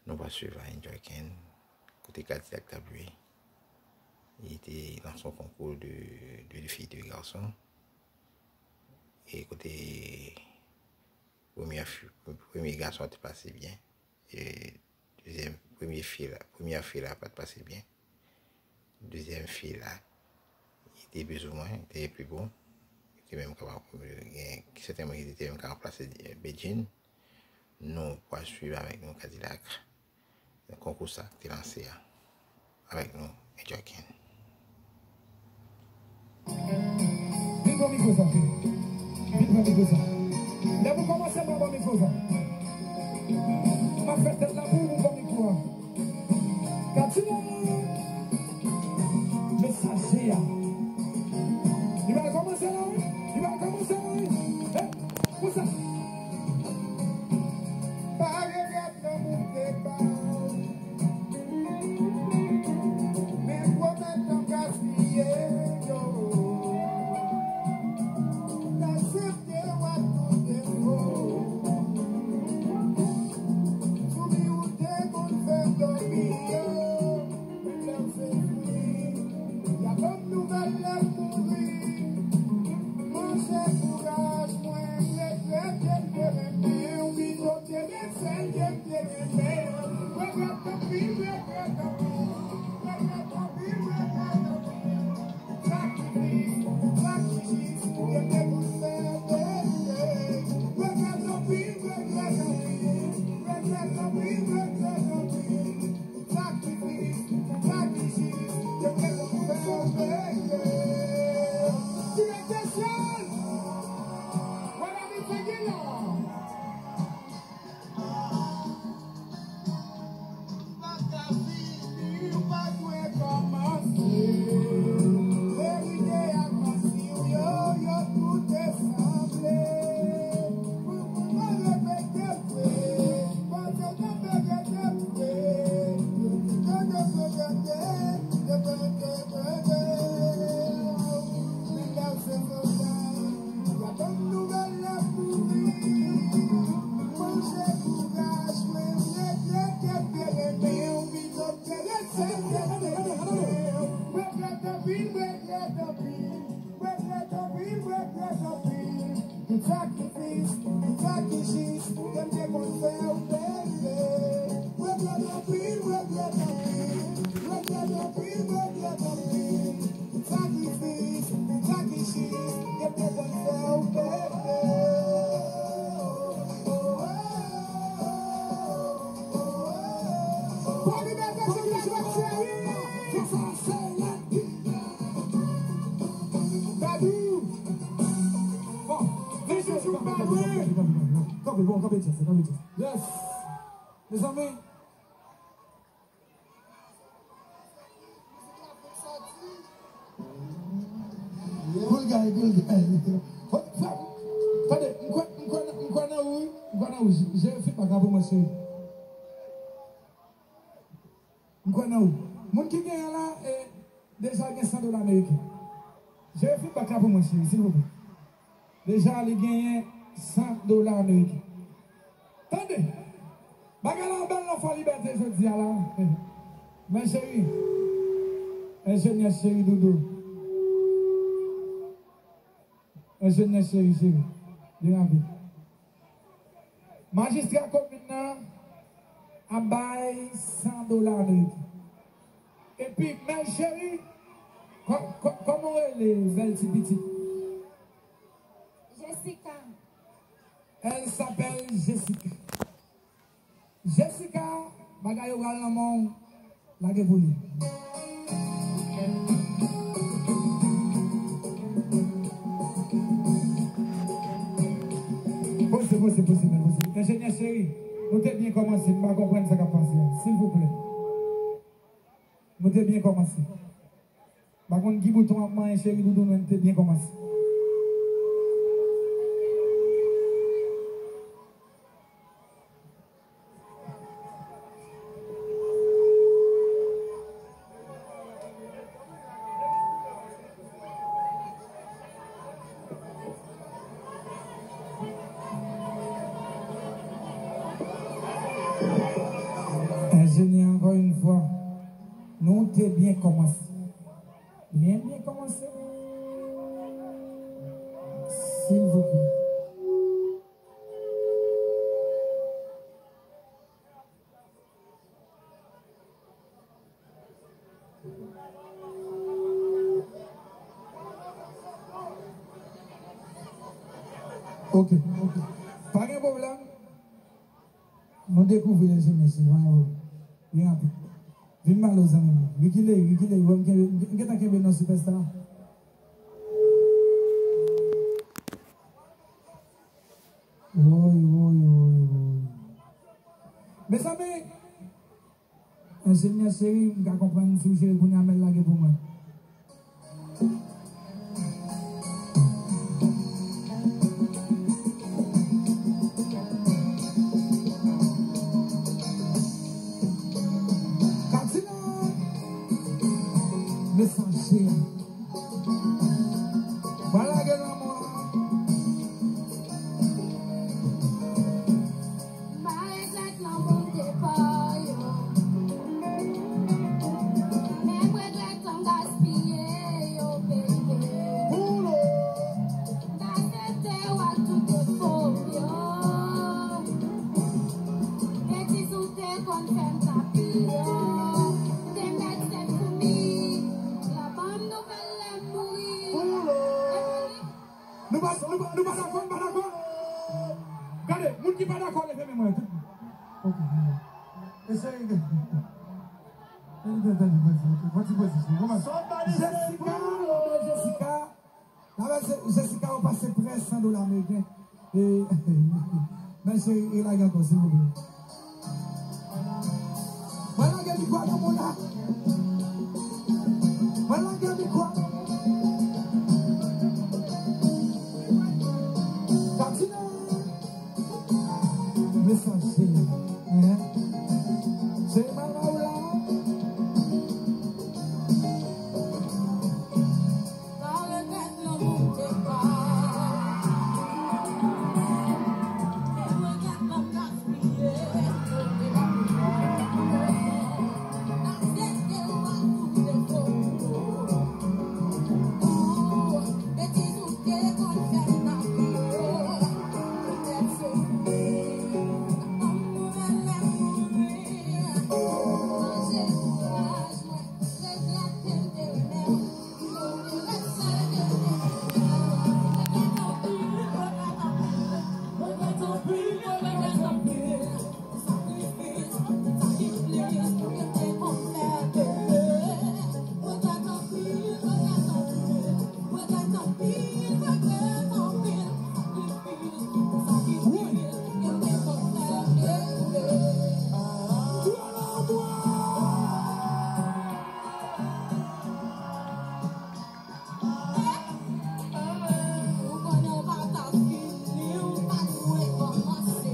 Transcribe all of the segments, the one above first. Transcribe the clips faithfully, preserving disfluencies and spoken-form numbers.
Nou pral swiv a Enjoy Ken, kote Kadilak t ap jwe. Li te lanse yon konkou de, de fi, de gason. E kote premye fi, premye gason an te pase byen. E dezyèm, premye fi la, premyè fi la pa t pase byen. Dezyèm fi la, li te plizoumwen, li te pi bon. Li te menm kapab, gen sèten moun ki te menm ka ranplase Bedjine. Nou pral swiv avèk nou Kadilak. Konkou sa ki te lanse a. Avèk nou, Enjoy Ken. Vin pran mikwo sa, cheri. Vin pran mikwo sa. Lè pou kòmanse, pran, pran mikwo sa. M ap fè tèt la pou ou, pou pran mikwo a. Kadilak! Mesaje a. Li pral kòmanse la, wi. Li pral kòmanse la, wi. Hey, konsa. Pa regrèt lanmou te ba w. Men pwomèt pa gaspiye yo. N aksepte w ak tout defo. Souri ou te konn fè dòmi yo. Men lè w se fwi, y a ban m nouvèl lè m mouri. Monchè, kouraj mwen, regrèt ke m te renmen w, pito te gen sèl ke m te renmen w. Regrèt anpil, regrèt anpil, regrèt anpil, regrèt anpil. Sakrifis, sakrifis, ke m te konn fè, baby. Regrèt anpil, regrèt anpil, regrèt anpil, regrèt anpil. Sakrifis, sakrifis, ke m te konn fè, baby. Direktè Charles, what are we taking on? Pa ka fini, ou pa dwe kòmanse. Verite ak manti w yo, yo tout te sanble. Pou moun pa repete vre, panse w t ap repete vre. Men lè w se sòlda, y a ban m nouvèl lè m mouri. Manje kouraj mwen, regrèt ke m te renmen w, pito m te rete m te renmen w. Regrèt anpil, regrèt anpil, regrèt anpil, regrèt anpil. Tout sakrifis, tout sakrifis ke m te konn fè w, baby. Regrèt anpil, regrèt anpil, regrèt anpil, regrèt anpil. Sakrifis, sakrifis, ke m te konn fè w, baby. Fò libète, fò libète, cheri. Fò sa, se la. Dadou. Bon, men chouchou pa lwen. Kanpe, bon, kanpe, Jess, kanpe, Jess. Yes. Mezanmi. Good guy, good guy. Tande, m kwè, m kwè, m kwè nan ou, wi. M kwè nan ou. Jere feedback la pou mwen, cheri. M kwè nan ou. Moun ki genyen la, e, deja gen san dola ameriken. Jere feedback la pou mwen, cheri, silvouplè. Deja, li genyen san dola ameriken. Tande! Bagay la bèl nan Fò Libète jodi a la. Men cheri. Enjenyè cheri doudou. Enjenyè cheri, cheri. Byen rapid. Majistra komin nan ap bay san dola ameriken. Epi, men cheri, kò-, kò-, kòman w rele bèl ti pitit? Jessica. Elle s'appelle Jessica. Jessica, bagay yo pral nan men w, lage pou li. Poze, poze, poze, men poze. Enjenyè cheri, nou te byen kòmanse, m pa konprann sa k ap pase a. Silvouplè. Nou te byen kòmanse. Pa konn ki bouton ap manyen cheri doudou, men te byen kòmanse. Te byen kòmanse. Byen, byen kòmanse. Silvouplè. Ok, ok. Pa gen pwoblèm. Nou dekouvri enjenyè Silvan yo byen rapid. Vin malo, zanmi m. Rikile, rikile. Wè m kenbe, m gentan kenbe non sipèsta. Woy, woy, woy, woy. Mezanmi, enjenyè cheri, m ka konprann si w cheri kounye a, men lage pou mwen. Katina! Mesaje! Mwen lage lanmou a. M pa regrèt lanmou m te ba yo. Men m regrèt tan m gaspiye yo, baby. M ta swete w ak tout defo m yo. Betiz ou te konn fè m t ap ri yo. M te mèt sèt foumi. La ban m nouvèl lè m mouri. Nou pa, nou pa, nou pa dakò, nou pa dakò? Gade, moun ki pa dakò, leve men mwen, tout moun. Ok. Eseye. Tande, tande, tande, pran ti pozisyon. Kòman? Jessica, Jessica. N ap fè Jessica ou pase prè san dola ameriken. E, men cheri, e lage ankò, silvouplè. Mwen lage mikwo a nan moun la. Mwen lage mikwo a. Katina. Mesaje. Hein? Se mama ou la. Pa regrèt lanmou m te ba. Men regrèt tan m gaspiye. N ap sete w ak tout defo m yo. Betiz ou te konn fè m nan ri yo. Poutèt se ou menm k ap ban m nouvèl lè m mouri. Manje kouraj mwen, regrèt ke m te renmen w. Ou konnen w pa t ap fini, ou pa t dwe kòmanse.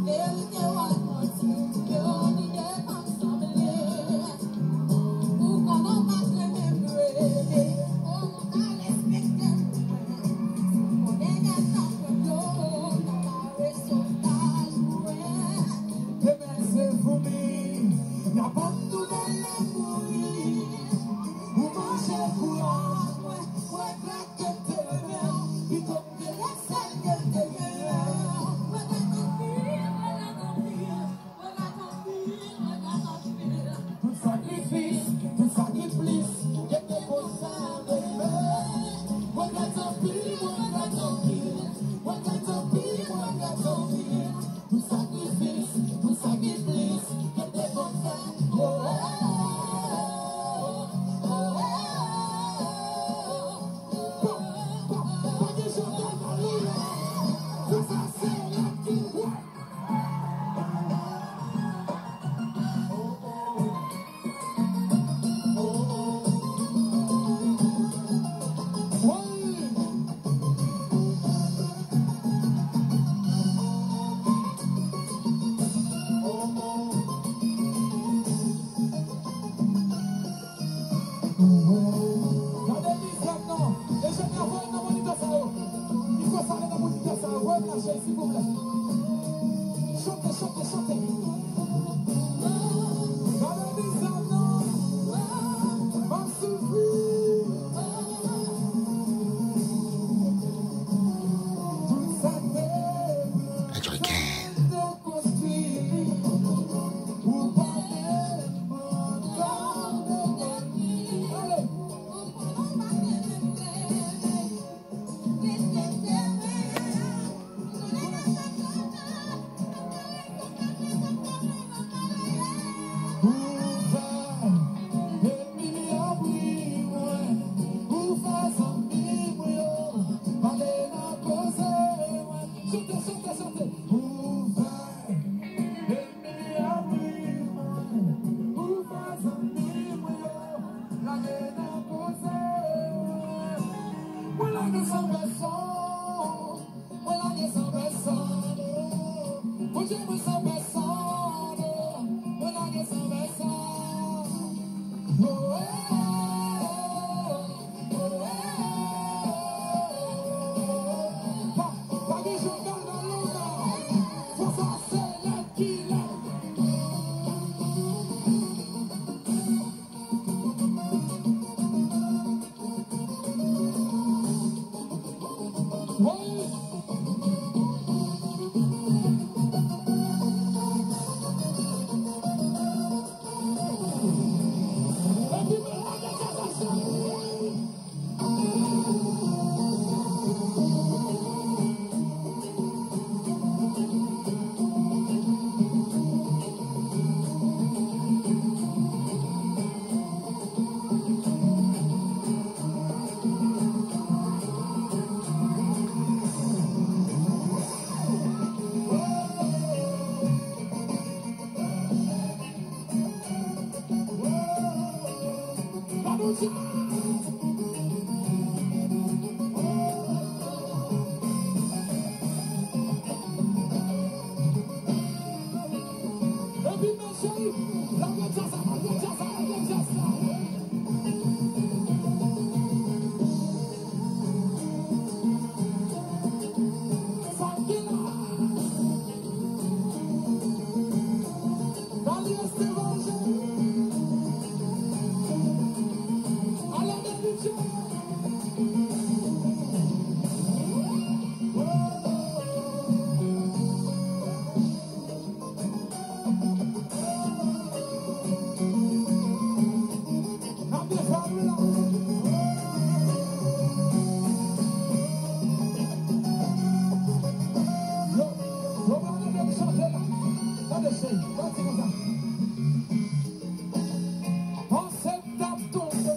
Verite w ap manti, yo lide pa m sanble. Ou konnen w pa t renmen m vre, o, ou ta respekte m. Konnen nèg ap pran dlo nan bare sovaj mwen. Demen se foumi, y ap ban m nouvèl lè m mouri. Ou manje kouraj mwen, regrèt ke m te renmen w, pito m te lèse l ke m te genyen w. Regrèt anpil, regrèt anpil, regrèt anpil, regrèt anpil. Tout sakrifis, tout sakrifis, ke m te konn fè, baby. Regrèt anpil, regrèt anpil, regrèt anpil, regrèt anpil. Tout sakrifis, tout sakrifis, ke m te konn fè, oh. Epi men cheri, lage djaz la, lage djaz la, lage djaz la. Sa ki la? Dali Estevanje. Alò, men D J. N ap defè wi la. Yo, yo pral ede m chante la. Tande cheri, tande konsa. Panse m t ap tonbe.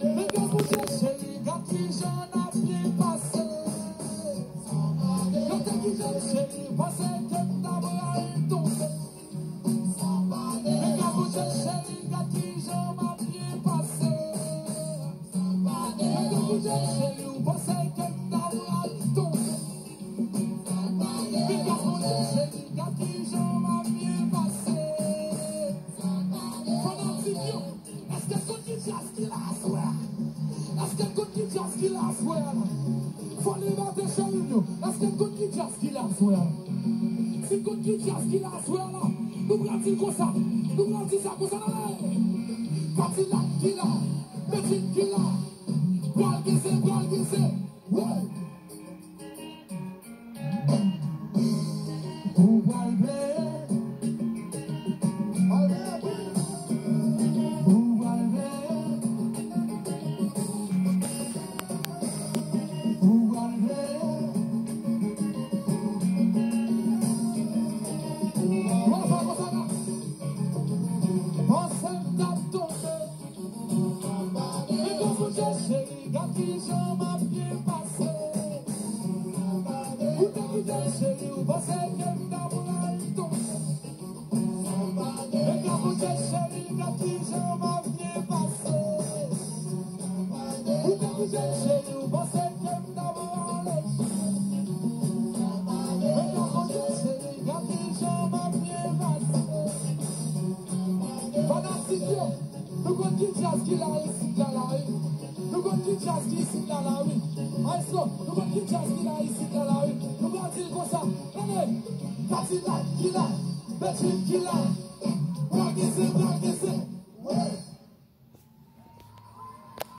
Men gad Bondye cheri, gad kijan n ap byen pase. Yo te kite m cheri, panse ke m ta pral tonbe. Men gad Bondye cheri, gad kijan m ap byen pase. Yo te kite m cheri, ou panse ke m ta pral tonbe. Men gad Bondye cheri, gad kijan m ap byen pase. Fanatik yo, èske n konn ki djaz ki la aswè a? Èske n konn ki djaz ki la aswè a la? Fò n leve maten cheri m yo. Èske n konn ki djaz ki la aswè a la? Si n konn ki djaz ki la aswè a la, nou pral di l konsa. Nou pral di sa konsa, nan lè. Kadilak ki la, Bedjine ki la. Pral gese, pral gese. Woy! Ou pral plede. Ou pral plede. Ou pral plede. Ou pral fè konsa la. Panse m t ap tonbe. Men gad Bondye cheri, gad kijan m ap byen pase. Ou te kite m cheri, ou panse ke m ta pral tonbe. Men gad Bondye cheri, gad kijan m ap byen pase. Ou te kite m cheri, ou panse ke m ta prale. Men gad Bondye cheri, gad kijan m ap byen pase. Fanatik yo, nou konn ki djaz ki la isit la la wi. Nou konn ki djaz ki isit la la wi. Maestro, nou konn ki djaz ki la isit la la wi. Nou pral di l konsa. Tande, Kadilak ki la, Bedjine ki la. Pral gese, pral